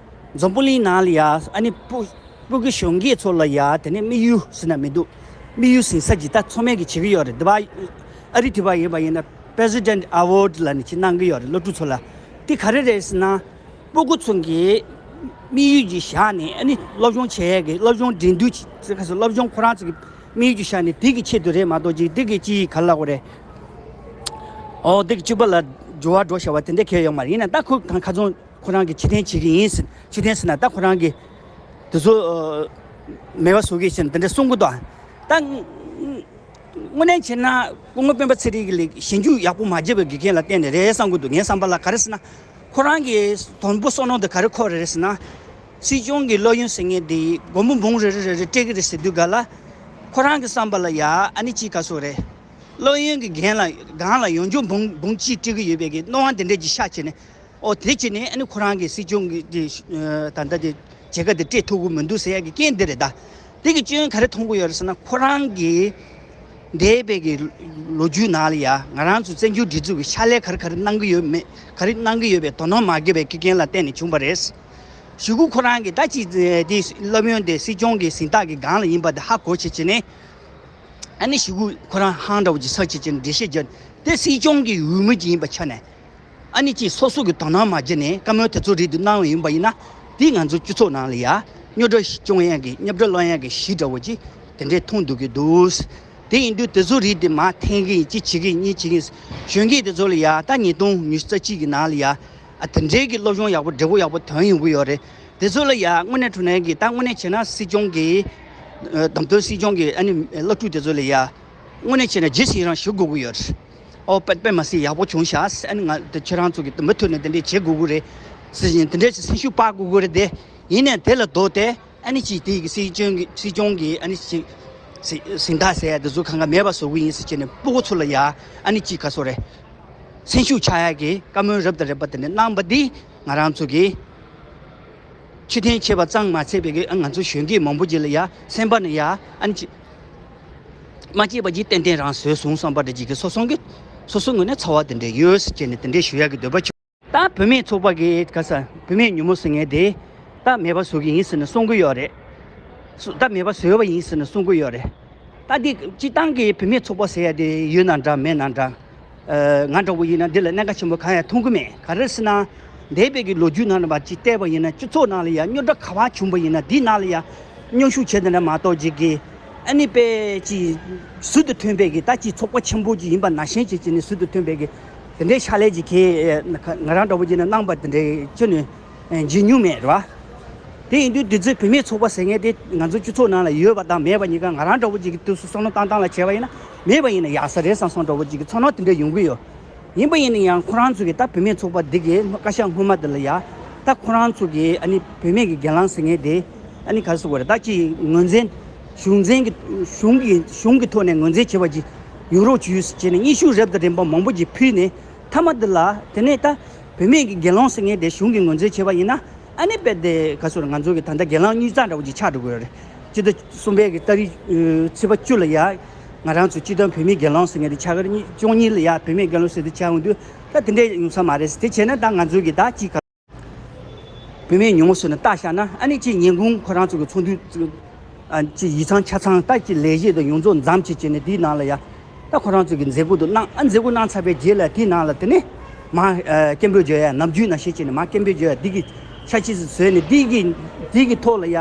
འཛམ་བུ་གླིང་ནང་ལ་ཡ་ཨ་ནི་སྤུ་སྤུ་གུ་གཞོན་སྐྱེས་ཚོ་ལ་ཡ་དེ་ནས་དམིགས་ཡུལ་ཟེར་ན་མི་འདུག་དམིགས་ཡུལ་ཟིན་ས་ཅིག་ད་ཚང་མས་ཀྱི་བྱེད་ཀྱི་ཡོད་རེད། འདི་པ་ཨ་རི་དེ་པ་ཡིན་པ་ཡིན་ན་President Award ལ་ནི་ཅིག་གནང་གི་ཡོད་རེད། སློབ་ཕྲུག་ཚོ་ལ་དེ་ག་རེ་རེད་ཟེར་ན། སྤུ་གུ་ཚོ་གི་དམིགས་ཡུལ་ཅིག་བཞག་ནས་ཨ་ནི་སློབ་སྦྱོང་བྱེད་ཡས་ཀྱི་སློབ་སྦྱོང་འགྲན་བསྡུར་ཅིག་ཚེ་ཁ་སོ་སློབ་སྦྱོང་ཁོ་རང་ཚོ་གི་དམིགས་ཡུལ་ཅིག་བཞག་ནས་དེ་གི་ཆེད་དུ་རེད་མ་གཏོགས་ཅིག་དེ་གི་ཅིག་ག་ལ་གོ་རེད། ཨོ་དེ་གི་སྤྱི་པ་ལ་འགྱུར་བ་འགྲོ་བྱ་བ་དེ་འདྲ་གལ་ཡོད་མ་རེད། ཡིན་ན་ད་ཁོ་གང་ཁ་ཚོན་ཁོ་རང་གི་ཕྱིར་འཐེན་བྱེད་ཀྱི་ཡིན་ཟེར་ཕྱིར་འཐེན་ཟེར་ན་ད་ཁོ་རང་གི་དེ་ཚོ་མེད་པ་བཟོ་གི་ཟེར་ན་དེ་འདྲ་གསུང་གི་འདུག་ད་དངོས་གནས་བྱས་ན་སྐུ་ངོ་སྤེན་པ་ཚེ་རིང་གི་ལས་ཞིབ་འཇུག་ཡག་པོ་མ་བྱས་པའི་དགེ་རྒན་ལ་བརྟེན་ནས་རེད་བསམ་གི་འདུག་ངའི་བསམ་པ་ལ་ག་རེ་ཟེར་ན། ཁོ་རང་གི་དོན་པོ་བསམ་བློ་འདི་ག་རེ་འཁོར་རེད་ཟེར་ན། སྲིད་སྐྱོང་གི་སློབ་ཡོན་ཟེར་མཁན་འདི་སྒོར་མོ་འབུམ་རེ་རེ་རེ་རེ་སྤྲད་ཀྱི་རེད་ཟེར་དུས་ག་ལ། ཁོ་རང་གི་བསམ་པ་ལ་ཡ་ཨ་ནི་ཅིག་ག་སོ་རེད། སློབ་ཡོན་གྱི་འགན་ལ་སྒང་ལ་ཡོང་རྒྱུ་འབུམ་འབུམ་གཅིག་སྤྲད་ཀྱི་ཡོད་པའི་གི་སྣང་བ་འདི་འདྲ་ཅིག་ཤར་བྱས་ནས། ཨོ་དེ་བྱས་ནས་ཨ་ནི་ཁོ་རང་གི་སྲིད་སྐྱོང་གི་དེ་ད་ལྟ་དེ་བྱེད་ཀ་དེ་སྤྲད་ཐུབ་ཀྱི་མི་འདུག་ཟེར་ཡ་གི་རྐྱེན་འདི་རེད་ད། དེ་གི་སྐྱོན་ག་རེ་མཐོང་གི་ཡོད་རེད་ཟེར་ན་ཁོ་རང་གི་འདས་པའི་གི་ལོ་རྒྱུས་ནང་ལ་ཡ་ང་རང་ཚོ་བཙན་བྱོལ་སྒྲིག་འཛུགས་ཀྱི་ཕྱག་ལས་ག་རེ་ག་རེ་གནང་གི་ཡོད་མེད་ག་རེ་གནང་གི་ཡོད་པའི་དོ་སྣང་མ་བརྒྱབ་པའི་རྐྱེན་ལ་བརྟེན་ནས་བྱུང་བ་རེད། གཞུག་གུ་ཁོ་རང་གི་ད་ཅི་དེ་སློབ་ཡོན་དེ་སྲིད་སྐྱོང་གི་གཟེངས་རྟགས་ཀྱི་སྒང་ལ་ཡིན་པ་དེ་ཧ་གོ་བྱས་བྱས་ནས་ཨ་ནི་གཞུག་གུ་ཁོ་རང་ཧང་འདྲ་བོ་ཅིག་ཚར་བྱས་བྱས་ནས་འགྲེལ་བཤད་བརྒྱབ་དེ་སྲིད་སྐྱོང་གི་འོས་མི་ཅིག་ཡིན་པ་ཆ་ནས། ཨ་ནི་ཅིག་སོ་སོ་གི་དོ་སྣང་མ་བྱས་ནས་བཀའ་མོལ་དེ་ཚོ་རིགས་དེ་གནང་བ་ཡིན་པ་ཡིན་ན་དེ་ང་ཚོ་སྤྱི་ཚོགས་ནང་ལ་ཡ་རྙོག་དྲ་སྐྱོང་ཡག་གི་རྙོག་དྲ་སློང་ཡག་གི་གཞི་འདྲ་བོ་ཅིག་དེ་འདྲས་མཐོང་འདུག་གི་འདུག་དེ་ཡིན་དུས་དེ་ཚོ་རིགས་དེ་མར་འཐེན་གི་ཡིན་ཅི་བྱེད་གི་ཡིན་གཉིས་བྱེད་གི་ཡིན། གཞོན་སྐྱེས་དེ་ཚོ་ལ་ཡ་ད་ཉིས་སྟོང་ཉི་ཤུ་རྩ་གཅིག་གི་ནང་ལ་ཡ་ཨ་དེ་འདྲས་གི་སློབ་སྦྱོང་ཡག་པོ་འབྲས་བུ་ཡག་པོ་ཐོན་ཡོང་གི་ཡོད་རེད། དེ་ཚོ་ལ་ཡ་དངོས་གནས་དྲང་གནས་གི་ད་དངོས་གནས་བྱས་ན་སྲིད་སྐྱོང་གི་ཨ་བདམས་ཐོན་སྲིད་སྐྱོང་གི་ཨ་ནི་སློབ་ཕྲུག་དེ་ཚོ་ལ་ཡ། དངོས་གནས་བྱས་ན་རྗེས་སུ་ཡི་རང་ཞུ་དགོས་ཀྱི་ཡོད་རེད། ཨོ་དཔེ་དཔེ་མ་སྲིད་ཡག་པོ་བྱུང་ཤག་ཨ་ནི་ང་དེ་ཁྱེད་རང་ཚོ་གི་མུ་མཐུད་ནས་དེ་འདྲས་བྱེད་དགོས་ཀྱི་རེད། སྲིད་སྐྱོང་དེ་འདྲས་ཀྱི་སེམས་ཤུགས་སྤར་དགོས་ཀྱི་རེད་དེ། ཡིན་ནའི་དེ་ལ་ལྡོག་སྟེ་ཨ་ནི་ཅིག་དེ་གི་སྲིད་སྐྱོང་གི་སྲིད་སྐྱོང་གི་ཨ་ནི་ཅིག་གཟེངས་རྟགས་ཟེར་ཡ་དེ་ཚོ་གང་ག་མེད་པ་བཟོ་གི་ཡིན་ཟེར་བྱས་ནས་སྤུ་གུ་ཚོ་ལ་ཡ་ཨ་ནི་ཅིག་ག་སོ་རེད། སེམས་ཤུགས་ཆག་ཡ་གི་བཀའ་མོལ་རབ་དང་རིམ་པ་དེ་འདྲས་གནང་པ་འདི་ང་རང་ཚོ་གི་ཕྱིར་འཐེན་བྱས་པ་ཙམ་མ་ཚད་པའི་གི་ང་ཚོ་གཞོན་སྐྱེས་མང་པོ་ཅིག་ལ་ཡ་སེམས་པ་ནས་ཡ་ཨ་ནི་ཅིག་མ་སྐྱིད་པ་ཅིག་ཏན་ཏན་རང་བཟོས་སོང་བསམ་པ་འདྲ་ཅིག་གི་སོ་སོ་གི་སོ་སོ་ངོས་ནས་ཚོར་བ་དེ་འདྲ་ཡོད་ཟེར་བྱས་ནས་དེ་འདྲ་ཞུ་ཡ་གི་འདོད་པ་བྱུང་། ད་བུད་མེད་ཚོགས་པ་གི་ག་ས་བུད་མེད་ཉིན་མོ་ཟེར་མཁན་དེ་ད་མེད་པ་བཟོ་གི་ཡིན་ཟེར་ནས་གསུང་གི་ཡོད་རེད། སུ་ད་མེད་པ་བཟོས་པ་ཡིན་ཟེར་ནས་གསུང་གི་ཡོད་རེད། ད་འདི་སྤྱི་བཏང་གི་བུད་མེད་ཚོགས་པ་ཟེར་ཡ་དེ་ཡོད་ན་འདྲ་མེད་ན་འདྲ། ཨ་ང་འདྲ་བོ་ཡིན་ན་འདི་ལ་གནད་འགག་ཆེན་པོ་གང་ཡང་མཐོང་གི་མེད། ག་རེ་ཟེར་ན། འདས་པའི་གི་ལོ་རྒྱུས་ནང་ལ་མར་ཅིག་བལྟས་པ་ཡིན་ན་སྤྱི་ཚོགས་ནང་ལ་ཡ་རྙོག་དྲ་ག་པར་བྱུང་པ་ཡིན་ན་འདི་ནང་ལ་ཡ་མཉམ་ཞུགས་བྱས་དེ་འདྲ་མ་གཏོགས་ཅིག་གི་ཨ་ནི་དཔེ་ཅིག་ཟུར་དུ་ཐོན་པའི་གི་ད་ཅིག་ཚོགས་པ་ཆེན་པོ་ཅིག་ཡིན་པ་ནང་བཞིན་ཅིག་བྱས་ནས་ཟུར་དུ་ཐོན་པའི་གི་དེ་འདྲའི་ཕྱག་ལས་ཅིག་གིས་ང་རང་འདྲ་བོ་ཅིག་ནས་གནང་པ་དེ་འདྲའི་ཅི་ནས་བརྗེད་མྱོང་མེད་རེད་བ། དེ་ཡིན་དུས་དེ་ཚོའི་བུད་མེད་ཚོགས་པ་ཟེར་མཁན་དེ་ང་ཚོ་སྤྱི་ཚོགས་ནང་ལ་ཡོད་པ་དང་མེད་པ་གཉིས་ཀ་ང་རང་འདྲ་བོ་ཅིག་གི་དུས་སུ་བསམ་བློ་བཏང་སྟངས་ལ་བྱས་པ་ཡིན་ན་མེད་པ་ཡིན་ན་ཡག་ས་རེད་བསམ་བསམ་འདྲ་བོ་ཅིག་གི་ཚོར་སྣང་དེ་འདྲ་ཡོང་གི་ཡོད། ཡིན་པ་ཡིན་ན་ཡང་ཁོ་རང་ཚོ་གི་ད་བུད་མེད་ཚོགས་པ་འདི་གི་བཀའ་ཤག་སྔོན་མ་དེ་ལ་ཡ་ད་ཁོ་རང་ཚོ་གི་ཨ་ནི་བུད་མེད་ཀྱི་སྒེར་ལངས་ཟེར་མཁན་དེ་ཨ་ནི་ག་རེ་ཟེར་དགོས་རེད། ད་ཅིག་ངོས་འཛིན་གཞུང་འཛིན་གྱི་གཞུང་གི་གཞུང་གི་ཐོག་ནས་ངོས་འཛིན་བྱེད་པ་ཅིག་ ཡོང་རོགས་བྱོས་ཟེར་བྱས་ནས་སྙན་ཞུ་རབ་དང་རིམ་པ་མང་པོ་ཅིག་ཕུལ་ནས། མཐའ་མ་འདི་ལ་དེ་ནས་ད་བུད་མེད་ཀྱི་སྒེར་ལངས་ཟེར་མཁན་དེ་གཞུང་གིས་ངོས་འཛིན་བྱས་པ་ཡིན་ན། ཨ་ནི་དཔེ་དེ་ག་ཚོད་ང་ཚོ་གི་ད་ལྟ་སྒེར་ལངས་གཉིས་ཙམ་འདྲ་བོ་ཅིག་ཆགས་འགྲོ་གི་ཡོད་རེད། སྤྱི་ཟླ་གསུམ་པའི་གི་ཏ་རིག་ཨ་ཚེས་པ་བཅུ་ལ་ཡ། ང་རང་ཚོ་སྤྱི་བཏང་བུད་མེད་སྒེར་ལངས་ཟེར་མཁན་དེ་ཆགས་ཀྱི་རེད། གཉིས་བཅུ་གཉིས་ལ་ཡ་བུད་མེད་སྒེར་ལངས་ཟེར་དེ་ཆགས་ཡོང་དུས་ད་དེ་འདྲས་ཡོང་ས་མ་རེད། དེ་བྱས་ན་ད་ང་ཚོ་གི་ད་ཅིག་ག་བུད་མེད་ཉུང་ངུ་སུ་ནས་བལྟ་བཞག་ན། ཨ་ནི་ཅིག་ཉིན་གུང་ཁོ་རང་ཚོ་གི་ཚོགས་འདུ་ཨ་ཅིག་ཡིག་ཚང་ཆ་ཚང་ད་ཅིག་ལས་བྱེད་དང་ཡོངས་རྫོགས་འཛོམས་བྱས་བྱས་ནས་དེའི་ནང་ལ་ཡ། ད་ཁོ་རང་ཚོ་གི་མཛད་སྒོ་དུ་གནང་། ཨ་མཛད་སྒོ་གནང་ཚར་བའི་རྗེས་ལ་དེའི་ནང་ལ་དེ་ནས་མ་ཨ་སྐད་འབོད་བརྗོད་ཡ། ནམ་རྒྱུན་ནང་བཞིན་བྱས་ནས་མ་སྐད་འབོད་བརྗོད་ཡ་འདི་གི་འཆར་གཞི་ཞིག་བཟོས་ནས་འདི་གི་འདི་གི་ཐོག་ལ་ཡ།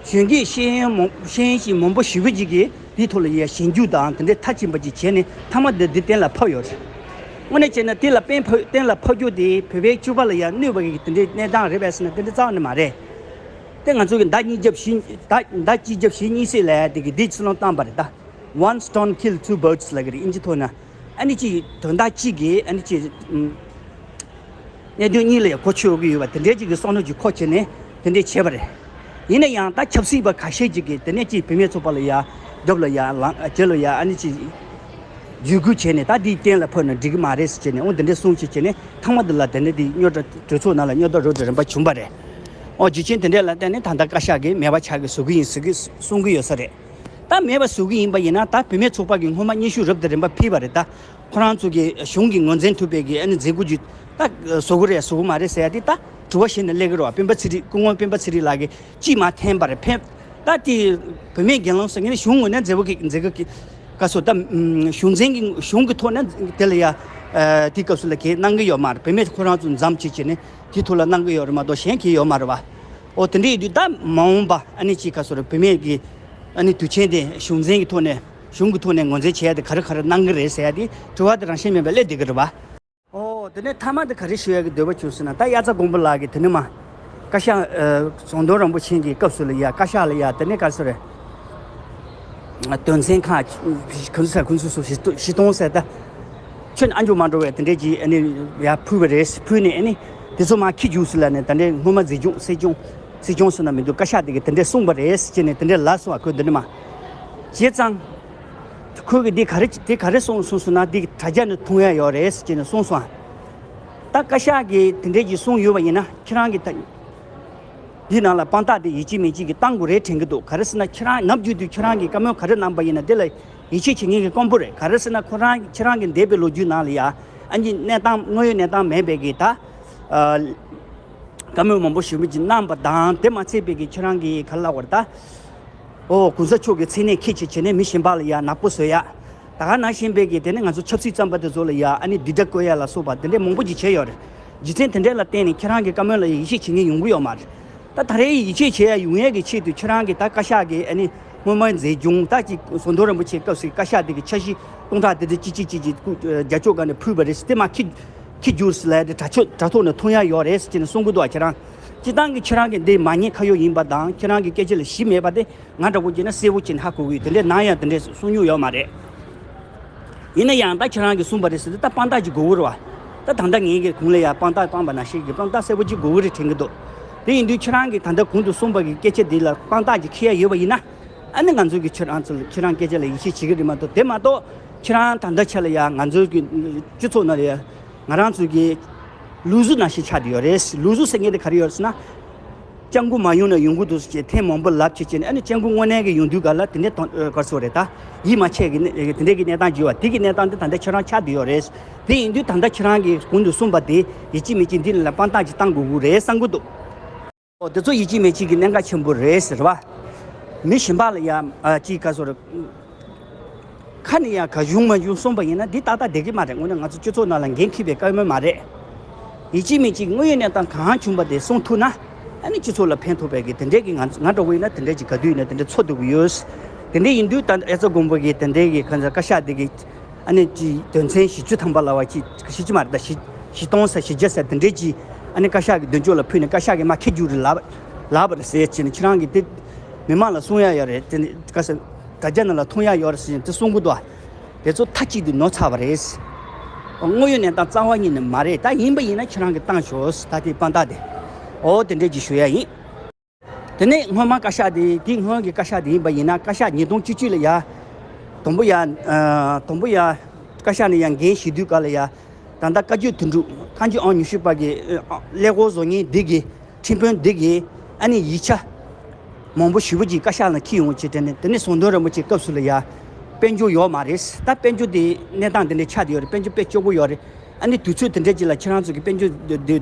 གཞོན་སྐྱེས་ཤེས་ཡོན་མང་ཤེས་ཡོན་ཞིག་མང་པོ་ཞེ་པོ་ཅིག་གིས་དེའི་ཐོག་ལ་ཡ་ཞིབ་འཇུག་དང་དེ་འདྲའི་མཐའ་ཕྱིན་པ་ཅིག་བྱས་ནས་མཐའ་མ་དེ་འདི་གཏན་ལ་ཕབ་ཡོད་རེད། དངོས་གནས་བྱས་ན་དེ་ལ་གཏན་ཕབ་གཏན་ལ་ཕབ་རྒྱུ་དེ་བོད་པའི་སྤྱི་པ་ལ་ཡ་གནོད་པ་གི་དེ་འདྲའི་གནས་སྟངས་རེད་པས་ཟེར་ན་དེ་འདྲ་རྩ་བ་ནས་མ་རེད། དེ་ང་ཚོ་གི་མདའ་གཉིས་རྒྱབ་བཞི་མདའ་མདའ་གཅིག་རྒྱབ་བཞི་གཉིས་བསྲེས་ལབ་ཡ་དེ་གི་འདི་ཕྱི་ལོང་བཏང་པ་རེད་ད། One stone kill two birds ལབ་གི་རེད་དབྱིན་ཇི་ཐོག་ན། ཨ་ནི་ཅིག་དོན་དག་གཅིག་གིས་ཨ་ནི་ཅིག་ཨུམ། གནད་དོན་གཉིས་ལ་ཡང་གོ་ཆོད་ཀྱི་ཡོད་པ་དེ་འདྲའི་ཅིག་གི་བསམ་བློ་ཅིག་འཁོར་བྱས་ནས་དེ་འདྲའི་བྱས་པ་རེད། ཡིན་ན་ཡང་ད་ཆབ་སྲིད་པ་ཁ་ཤས་ཅིག་གིས་དེ་ནས་ཅིག་བུད་མེད་ཚོགས་པ་ལ་ཡ་རྒྱབ་ལ་ཡ་ལངས་རྗེས་ལ་ཡ་ཨ་ནི་ཅིག་བརྒྱུད་སྐུལ་བྱས་ནས་ད་འདི་གཏན་ལ་ཕབ་ན་འགྲིག་གི་མ་རེད་ཟེར་བྱས་ནས་འོ་དེ་འདྲའི་གསུང་བྱས་བྱས་ནས་མཐའ་མ་འདི་ལ་དེ་འདྲ་འདི་རྙོག་དྲ་གྲོས་ཚོགས་ནང་ལ་རྙོག་དྲ་རོ་དྲ་རིམ་པ་བྱུང་པ་རེད། འོ་རྒྱུ་རྐྱེན་དེ་འདྲ་ལ་བརྟེན་ནས་ད་ལྟ་བཀའ་ཤག་གིས་མེད་པ་ཆགས་ཀྱི་བཟོ་གི་ཡིན་ཟེར་གི་གསུང་གི་ཡོད་ས་རེད། ད་མེད་པ་བཟོ་གི་ཡིན་པ་ཡིན་ན་ད་བུད་མེད་ཚོགས་པ་གི་སྔོན་མ་སྙན་ཞུ་རབ་དང་རིམ་པ་ཕུལ་བ་རེད་ད། ཁོ་རང་ཚོ་གི་གཞུང་གིས་ངོས་འཛིན་ཐུབ་པའི་གི་ཨ་ནི་མཛད་སྒོ་ཅིག་ད་བཟོ་གི་རེད་བཟོ་གི་མ་རེད་ཟེར་ཡ་དེ་ད་དྲི་བ་བཞེས་ནས་སླེབས་ཀྱི་རེད་བ། སྤེན་པ་ཚེ་རིང་སྐུ་ངོ་སྤེན་པ་ཚེ་རིང་ལགས་ཀྱིས་ཅིས་མ་འཐེན་པ་རེད། འཕེན་ད་དེ་བུད་མེད་སྒེར་ལངས་ཟེར་མཁན་ནི་གཞུང་ངོས་ནས་མཛད་སྒོ་གི་མཛད་སྒོ་གི་སྐབས་སུ་ད་གཞུང་འཛིན་གྱི་གཞུང་གི་ཐོག་ནས་དེ་ལ་ཡ་དེ་སྐབས་སུ་ལ་གས་གནང་གི་ཡོད་མ་རེད། བུད་མེད་ཁོ་རང་ཚོ་འཛོམས་བྱས་བྱས་ནས་དེ་ཐོག་ལ་གནང་གི་ཡོད་རེད་མ་གཏོགས་གཞན་གྱིས་ཡོད་མ་རེད་བ། འོ་དེ་འདྲ་ཡིན་དུས་ད་མ་འོངས་པ་ཨ་ནི་ཅིག་སྐབས་སུ་རེད་བུད་མེད་ཀྱི་ཨ་ནི་དུས་ཆེན་དེ་གཞུང་འཛིན་གྱི་ཐོག་ནས་གཞུང་གི་ཐོག་ནས་ངོས་འཛིན་བྱས་ཏེ་ག་རེ་ག་རེ་གནང་གི་རེད་ཟེར་ཡ་དེ་དྲི་བ་དེ་རང་བཞིན་མེད་པ་སླེབས་བསྡད་ཀྱི་རེད་བ། ཨོ་དེ་ནས་མཐའ་མ་དེ་ག་རེ་ཞུ་ཡ་གི་འདོད་པ་བྱུང་ཟེར་ན་ད་དབྱར་རྩྭ་དགུན་འབུ་ལགས་ཀྱིས་དེ་ནས་མ་བཀའ་ཤག་ཟམ་གདོང་རིན་པོ་ཆེ་གི་སྐབས་སུ་ལ་ཡ་བཀའ་ཤག་ལ་ཡ་དེ་ནས་ག་རེ་ཟེར་རེད། དོན་ཚན་ཁག་གུན་ཟེར་གུན་སུ་སུ་བཞི་སྟོང་ཟེར་ད། ཁྱོད་ཨ་འཇོག་མ་འགྲོ་བའི་དེ་འདྲས་ཀྱི་ཨ་ནི་ཡ་ཕུལ་བ་རེད་ཕུལ་ནས་ཨ་ནི་དེ་ཚོ་མ་ཁྱི་རྒྱུགས་སུ་ལ་ནས་ད་འདྲས་སྔོན་མ་མཛེས་ལྗོངས་སྲིད་སྐྱོང་སྲིད་སྐྱོང་སུ་ན་མི་འདུག་བཀའ་ཤག་དེ་གི་དེ་འདྲས་གསུངས་པ་རེད་ཟེར་ནས་དེ་འདྲས་ལབ་སོང་བ་ཁོས་འདི་འདྲས་མ། བྱས་ཙང་། ཁོས་གི་འདི་ག་རེ་དེ་ག་རེ་གསུངས་གསུངས་སོང་ན་འདི་དྲ་རྒྱ་ནས་མཐོང་ཡ་ཡོད་རེད་ཟེར་ནས་གསུངས་སོང་། ད་བཀའ་ཤག་གིས་དེ་འདྲས་ཀྱི་གསུངས་ཡོད་པ་ཡིན་ན་ཁྱེད་རང་གི་ད། འདི་ནང་ལ་དཔང་རྟགས་དེ་ཡིད་ཆེས་མེད་ཅིག་གིས་བཏང་དགོས་རེད་དྲན་གི་འདུག་ག་རེ་ཟེར་ན་ཁྱེད་རང་ནམ་རྒྱུན་དུ་ཁྱེད་རང་གིས་བཀའ་མོལ་ག་རེ་གནང་པ་ཡིན་ན་དེ་ལ་ཡིད་ཆེས་བྱེད་མཁན་གྱི་དཀོན་པོ་རེད། ག་རེ་ཟེར་ན་ཁོ་རང་ཁྱེད་རང་གི་འདས་པའི་ལོ་རྒྱུས་ནང་ལ་ཡ་ཨ་ནི་གནས་སྟངས་དངོས་ཡོད་གནས་སྟངས་མེད་པའི་གི་ད། བཀའ་མོལ་མང་པོ་ཞུ་མི་ཅིག་གནང་པ་དང་དེ་མ་ཚད་པའི་གི་ཁྱེད་རང་གི་ག་ལ་བར་ད། ཨོ་གོང་ས་མཆོག་གི་མཚན་གནས་ཁྱད་ཆོས་བྱས་ནས་མི་གཞན་པ་ལ་ཡ་ནག་པོ་བཟོ་ཡ། ད་ག་ནང་བཞིན་པའི་གི་དེ་ནས་ང་ཚོ་ཆབ་སྲིད་བརྩམས་པ་དེ་ཚོ་ལ་ཡ་ཨ་ནི་འདི་འདྲ་བཀོད་ཡ་ལ་སོགས་པ་དེ་འདྲས་མང་པོ་ཅིག་བྱས་ཡོད་རེད། རྒྱུ་མཚན་དེ་འདྲས་ལ་བརྟེན་ནས་ཁྱེད་རང་གི་བཀའ་མོལ་ལ་ཡ་ཡིད་ཆེས་བྱེད་མཁན་ཡོང་གི་ཡོད་མ་རེད། ད་ད་རེས་ཡིད་ཆེས་བྱེད་ཡ་ཡོང་ཡ་གི་ཆེད་དུ་ཁྱེད་རང་གི་ད་བཀའ་ཤག་གི་ཨ་ནི་སྔོན་མའི་མཛད་སྦྱོང་ད་ཅིག་ཟམ་གདོང་རིན་པོ་ཆེ་སྐབས་སུ་བཀའ་ཤག་དེ་གི་འཆར་གཞི་སྟོང་ཕྲག་དེ་དེ་ཅི་ཅི་ཅི་ཅི་རྒྱ་ཕྱོགས་སྒང་ནས་ཕུལ་བ་རེད་ཟེར་དེ་མ་ཁྱི་ཁྱི་རྒྱུགས་ལ་དེ་དྲ་ཕྱོགས་དྲ་ཐོག་ནས་མཐོང་ཡ་ཡོད་རེད་ཟེར་ནས་གསུང་གི་འདུག་ཁྱེད་རང་སྤྱི་བཏང་གི་ཁྱེད་རང་གི་འདི་མ་ཉེས་ཁ་གཡོག་ཡིན་པ་དང་ཁྱེད་རང་གི་སྐད་ཆ་ལ་གཞི་མེད་པ་དེ་ང་འདྲ་བོ་བྱས་ན་གསལ་པོ་བྱས་ནས་ཧ་གོ་གི་ཡོད། དེ་འདྲས་ནང་ཡང་དེ་འདྲས་གསུང་མྱོང་ཡོད་མ་རེད། ཡིན་ན་ཡང་ད་ཁྱེད་རང་གིས་གསུངས་པ་རེད་ཟེར་དུས་ད་དཔང་རྟགས་ཅིག་དགོས་ཀྱི་རེད་བ། ད་ད་ལྟ་ངེད་ཀྱི་གུང་ལ་ཡང་དཔང་རྟགས་སྤངས་པ་ནང་བཞིན་གྱི་དཔང་རྟགས་གསལ་པོ་ཅིག་དགོས་ཀྱི་རེད་དྲན་གྱི་འདུག་དེ་ཡིན་དུས་ཁྱེད་རང་གིས་ད་ལྟ་གོང་དུ་གསུངས་པ་གི་སྐད་ཆ་འདི་ལ་དཔང་རྟགས་ཅིག་འཁྱེར་ཡ་ཡོད་པ་ཡིན་ན། ཨ་ནི་ང་ཚོ་གི་ཁྱེད་རང་ཚོ་ཁྱེད་རང་སྐད་ཆ་ལ་ཡིད་ཆེས་བྱེད་ཀྱི་རེད་མ་གཏོགས་དེ་མ་གཏོགས་ཁྱེད་རང་ད་ལྟ་ཆ་ལ་ཡང་ང་ཚོ་གི་སྤྱི་ཚོགས་ནང་ལ་ཡང་ང་རང་ཚོ་གི་ལུགས་སྲོལ་ནང་བཞིན་ཆགས་བསྡད་ཡོད་རེད། ལུགས་སྲོལ་ཟེར་མཁན་དེ་ག་རེ་ཡོད་རེད་ཟེར་ན། སྤྱང་ཀི་མ་ཡོང་ན་ཡོང་གི་འདུག་ཟེར་བྱས་ཐེངས་མང་པོ་ལབ་བྱས་བྱས་ནས་ཨ་ནི་སྤྱང་ཀི་དངོས་གནས་ཀྱི་ཡོང་དུས་ག་ལ་དེ་འདྲའི་ག་རེ་ཟེར་རེད་ད་ཡིད་མ་ཆེས་ཀྱི་དེ་འདྲའི་གི་གནས་སྟངས་ཅིག་ཡོད་པ་དེ་གི་གནས་སྟངས་དེ་ད་ལྟ་ཁྱེད་རང་ཆགས་བསྡད་ཡོད་རེད། དེ་ཡིན་དུས་ད་ལྟ་ཁྱེད་རང་གིས་གོང་དུ་གསུངས་པ་དེ་ཡིད་ཆེས་མེད་ཅིག་འདི་ལ་དཔང་རྟགས་ཅིག་བཏང་དགོས་ཀྱི་རེད་བསམ་གྱི་འདུག་འོ་དེ་ཚོ་ཡིད་ཆེས་མེད་ཅིག་གི་གནད་འགག་ཆེན་པོ་རེད་ཟེར་བ། མི་གཞན་པ་ལ་ཡང་ཨ་ཅིག་ག་ཟེར། ཁ་ནས་ཡང་ག་བྱུང་མ་བྱུང་གསུངས་པ་ཡིན་ན་འདི་ཏག་ཏག་བསྡད་ཀྱི་མ་རེད། དངོས་གནས་ང་ཚོ་སྤྱི་ཚོགས་ནང་ལ་འགན་འཁྱེར་བའི་བཀའ་མོལ་མ་རེད། ཡིད་ཆེས་མེད་ཅིག་དངོས་ཡོད་གནས་སྟངས་གང་བྱུང་པ་དེ་གསུང་ཐུབ་ན་ཨ་ནི་སྤྱི་ཚོགས་ལ་ཕན་ཐོགས་པའི་གི་དེ་འདྲའི་གི་ང་ང་འདྲ་བོ་ཡིན་ན་དེ་འདྲའི་ཅིག་ག་དུས་ཡིན་ན་དེ་འདྲའི་ཚོར་སྡོད་ཀྱི་ཡོད། དེ་འདྲའི་ཡིན་དུས་ད་ཨེ་ཙི་དགོན་པ་གི་དེ་འདྲའི་གི་ག་ཚོད་བཀའ་ཤག་དེ་གི་ཨ་ནི་ཅི་དོན་ཚན་བཞི་བཅུ་ཐམ་པ་ལ་བ་ཅི་བཞི་བཅུ་མ་རེད་ད་བཞི་བཞི་སྟོང་ས་བཞི་བརྒྱ་ས་དེ་འདྲའི་ཅི་ཨ་ནི་བཀའ་ཤག་གི་མདུན་ཅོག་ལ་ཕུལ་ནས་བཀའ་ཤག་གིས་མ་ཁེ་རྒྱུ་རེད་ལབ་ལབ་པ་རེད་ཟེར་ཅི་ནས་ཁྱེད་རང་གི་དེ་མི་མང་ལ་གསུང་ཡ་ཡོད་རེད། དེ་ནི་བཀའ་ས་དྲ་རྒྱ་ནང་ལ་མཐོང་ཡ་ཡོད་རེད་ཟེར་ནས་དེ་གསུང་གི་འདུག་དེ་ཚོ་མཐའ་གཅིག་ཏུ་ནོར་ཚར་བ་རེད། དངོས་ཡོད་གནས་སྟངས་རྩ་བ་ཉིད་ནས་མ་རེད། ད་ཡིན་པ་ཡིན་ན་ཁྱེད་རང་གིས་བཏང་ཤོག་ད་དེ་དཔང་རྟགས་དེ་འོ་དེ་འདྲས་ཅི་ཞུ་ཡ་ཡིན། དེ་ནས་སྔོན་མ་བཀའ་ཤག་དེ་དེའི་སྔོན་གྱི་བཀའ་ཤག་དེ་ཡིན་པ་ཡིན་ན་བཀའ་ཤག་ཉིས་སྟོང་བཅུ་གཅིག་ལ་ཡ། དང་པོ་ཡ། ཨ། དང་པོ་ཡ། བཀའ་ཤག་ནས་ཡ་འགན་བཞེས་དུས་ག་ལ་ཡ། ད་ལྟ་བཀའ་བརྒྱུད་དོན་གྲུབ་ཐང་ཆེན་ཨང་ཉི་ཤུ་པ་གི་ཨ་ཀླད་ཀོར་བཟོ་མཁན་འདི་གི་ཁྲིམས་དཔོན་འདི་གི་ཨ་ནི་ཡིག་ཆ་མང་པོ་ཞེ་པོ་ཅིག་བཀའ་ཤག་ལ་འཁྱེར་ཡོང་བྱས་དེ་ནས། དེ་ནས་ཟམ་གདོང་རིན་པོ་ཆེའི་སྐབས་སུ་ལ་ཡ་དཔལ་འབྱོར་ཡོད་མ་རེད། ད་དཔལ་འབྱོར་དེ་གནས་སྟངས་དེ་འདྲ་ཆགས་བསྡད་ཡོད་རེད། དཔལ་འབྱོར་དཔེ་སྐྱོ་པོ་ཡོད་རེད། ཨ་ནི་དུས་ཚོད་དེ་འདྲ་ཅིག་ལ་ཁྱེད་རང་ཚོ་གི་དཔལ་འབྱོར་དེ་དེ་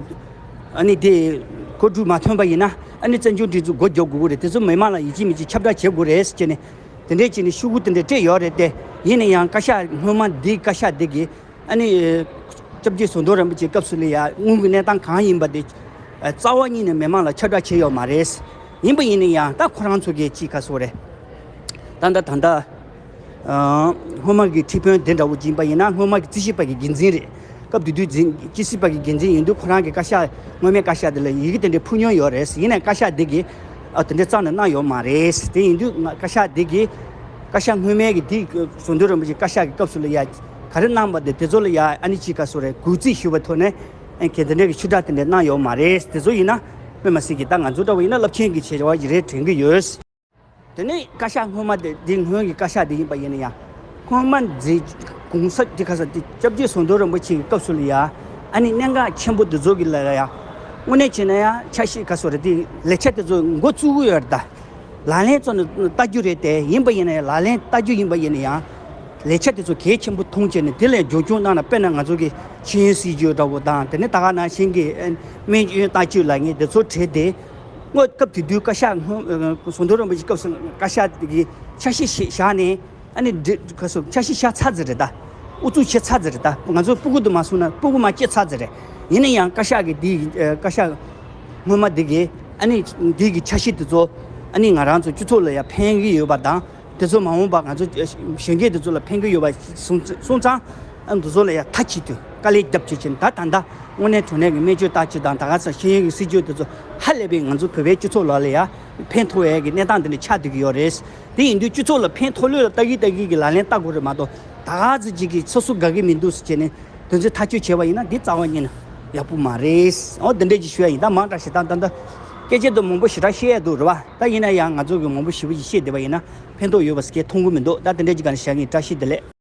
ཨ་ནི་དེ་གོ་སྒྲིག་མ་ཐོན་པ་ཡིན་ན། ཨ་ནི་བཙན་བྱོལ་སྒྲིག་འཛུགས་སྒོ་རྒྱག་དགོས་ཀྱི་རེད། དེ་ཚོ་མི་མང་ལ་ཡིན་གཅིག་མིན་གཅིག་ཁྱབ་བསྒྲགས་བྱེད་དགོས་རེད་ཟེར་བྱས་ནས། དེ་འདྲས་བྱས་ནས་ཤོག་གུ་དེ་འདྲས་སྤྲད་ཡོད་རེད་དེ། ཡིན་ན་ཡང་བཀའ་ཤག་སྔོན་མ་འདི་བཀའ་ཤག་འདི་གིས་ཨ་ནི་སྐྱབས་རྗེ་ཟམ་གདོང་རིན་པོ་ཆེའི་སྐབས་སུ་ལ་ཡ་དངུལ་གྱི་གནས་སྟངས་གང་ཡིན་པ་དེ་རྩ་བ་ཉིད་ནས་མི་མང་ལ་ཁྱབ་བསྒྲགས་བྱས་ཡོད་མ་རེད། ཡིན་པ་ཡིན་ན་ཡང་ད་ཁོ་རང་ཚོ་གིས་ཅིག་ག་ཟེར་དགོས་རེད། ད་ལྟ་ད་ལྟ་ཨ། སྔོན་མ་གི་ཁྲིམས་དཔོན་དེ་འདྲ་བོ་ཅིག་ཡིན་པ་ཡིན་ན། སྔོན་མ་གི་རྩིས་ཞིབ་པ་གི་འགན་འཛིན་རེད། སྐབས་དེ་དུས་འཛིན་རྩིས་ཞིབ་པ་གི་འགན་འཛིན་ཡིན་དུས། ཁོ་རང་གི་བཀའ་ཤག་སྔོན་མའི་བཀའ་ཤག་དེ་ལ་ཡི་གེ་དེ་འདྲའི་ཕུལ་མྱོང་ཡོད་རེད། ཡིན་ནའི་བཀའ་ཤག་དེ་གིས་ཨ་དེ་འདྲའི་རྩ་ནས་གནང་ཡོད་མ་རེད། དེ་ཡིན་དུས་ང་བཀའ་ཤག་དེ་གིས་བཀའ་ཤག་སྔོན་མའི་གི་དེ་ཟམ་གདོང་རིན་པོ་ཆེ་བཀའ་ཤག་གི་སྐབས་སུ་ལ་ཡ་ག་རེ་གནང་པ་དེ་དེ་ཚོ་ལ་ཡ་ཨ་ནི་ཅིག་ག་ཟེར་དགོས་རེད། གུས་བརྩི་ཞུ་བའི་ཐོག་ནས་ཨ་གལ་དེ་འདྲའི་གི་ཆོས་བསྒྲགས་དེ་འདྲ་གནང་ཡོད་མ་རེད། དེ་ཚོ་ཡིན་ན་དཔེ་མ་སྲིད་ཀྱི་ད་ང་ཚོ་འདྲ་བོ་ཡིན་ན་རླབས་ཆེན་གྱི་བྱ་བ་ཞིག་རེད་དྲན་གྱི་ཡོད། དེ་ནས་བཀའ་ཤག་སྔོན་མ་དེ་འདི་སྔོན་གྱི་བཀའ་ཤག་དེ་ཡིན་པ་ཡིན་ན་ཡང་། སྔོན་མ་མཛད་གོང་ས་དེ་ག་ས་དེ་སྐྱབས་རྗེ་ཟམ་གདོང་རིན་པོ་ཆེ་གི་སྐབས་སུ་ལ་ཡ་ཨ་ནི་གནད་འགག་ཆེན་པོ་དེ་ཚོ་གི་ལ་ཡ་དངོས་གནས་བྱས་ན་ཡང་ཆ་ཤས་ག་ཟེར་དགོས་རེད། དེ་ལས་འཆར་དེ་ཚོ་འགོ་བཙུགས་ཀྱི་ཡོད་རེད། ད་ལག་ལེན་བཙུགས་ནས་ལྟ་རྒྱུ་རེད་དེ། ཡིན་པ་ཡིན་ན་ཡང་ལག་ལེན་བསྟར་རྒྱུ་ཡིན་པ་ཡིན་ན་ཡང་ལས་འཆར་དེ་ཚོ་གལ་ཆེན་པོ་མཐོང་བྱས་ནས་དེ་ལ་རྒྱབ་སྐྱོར་གནང་ན། དཔེར་ན་ང་ཚོ་གི་ཤེས་ཡོན་སྲིད་བྱུས་འདྲ་བོ་དང་། དེ་ནས་ད་ག་ནང་བཞིན་གྱི་ཨ་སྨན་བཅོས་བརྟག་དཔྱད་ལབ་མཁན་དེ་ཚོ་བྲིས་ཏེ། སྔོན་སྐབས་དེ་དུས་བཀའ་ཤག་སྔོན་ཟམ་གདོང་རིན་པོ་ཆེ་སྐབས་སུ་བཀའ་ཤག་དེ་གི་ཆ་ཤས་ཤིག་བཞག་ནས། ཨ་ནི་འདི་ག་ཟེར་ཆ་ཤས་བཞག་ཚར་ཟིན་རེད། ད་ཨུ་ཚུགས་བྱེད་ཚར་ཟིན་རེད། ད་ང་ཚོ་སྤུ་གུ་དུ་མ་སོང་ན་སྤུ་གུ་མ་སྐྱེས་ཚར་ཟིན་རེད། ཡིན་ན་ཡང་བཀའ་ཤག་གི་འདི་ཨ་བཀའ་ཤག་སྔོན་མ་འདི་གི་ཨ་ནི་འདི་གི་ཆ་ཤས་དེ་ཚོ་ཨ་ནི་ང་རང་ཚོ་སྤྱི་ཚོགས་ལ་ཡ་ཕན་གི་ཡོད་པ་དང་། དེ་ཚོ་མ་འོངས་པ་ང་ཚོ་གཞོན་སྐྱེས་དེ་ཚོ་ལ་ཕན་གི་ཡོད་པ་སོང་སོང་ཙང་། ཨ་འདི་ཚོ་ལ་ཡ་མཐའ་གཅིག་ཏུ་དཀའ་ལས་རྒྱབ་བྱེད་ཀྱིན། ད་ད་ལྟ་དངོས་གནས་དྲང་གནས་ཀྱི་སྨན་བཅོས་བརྟག་དཔྱད་དང་། ད་ག་ཚོད་ཤེས་ཡོན་གྱི་སྲིད་བྱུས་དེ་ཚོ་ཧ་ལས་པའི་ང་ཚོ་བོད་པའི་སྤྱི་ཚོགས་ལ་ལ་ཡ་ཕན་ཐོགས་ཡས་ཀྱི་གནས་སྟངས་དེ་འདྲ་ཆགས་བསྡད་ཀྱི་ཡོད་རེད། དེ་ཡིན་དུས་སྤྱི་ཚོགས་ལ་ཕན་ཐོགས་ལོས་ལ་ལྟ་གི་ལྟ་གི་གི་ལག་ལེན་བསྟར་དགོས་རེད་མ་གཏོགས། ད་ག་ཚོད་ཅིག་གིས་སོ་སོ་དགའ་གི་མི་འདུག་ཟེར་བྱས་ནས་དོན་ཚན་ཐག་གཅོད་བྱས་པ་ཡིན་ན་འདི་རྩ་བ་ཉིད་ནས་ཡག་པོ་མ་རེད། འོ་འདི་འདྲས་ཅིག་ཞུ་ཡ་ཡིན། ད་མང་དྲགས་ཤིག་ད་ད་ད་སྐད་ཆ་དེ་མང་པོ་ཞེ་དྲག་བཤད་ཡ་འདུག་རེད་བ། ད་ཡིན་ན་ཡང་ང་ཚོ་གི་མང་པོ་ཞེ་པོ་ཞིག་བཤད་བསྡད་པ་ཡིན་ན་ཕན་ཐོགས་ཡོད་པ་ཟེར་མཁན་མཐོང་གི་མི་འདུག་ད་དེ་འདྲས་ཅིག་ག་ནས་བཞག་གི་ཡིན། བཀྲ་ཤིས་བདེ་ལེགས།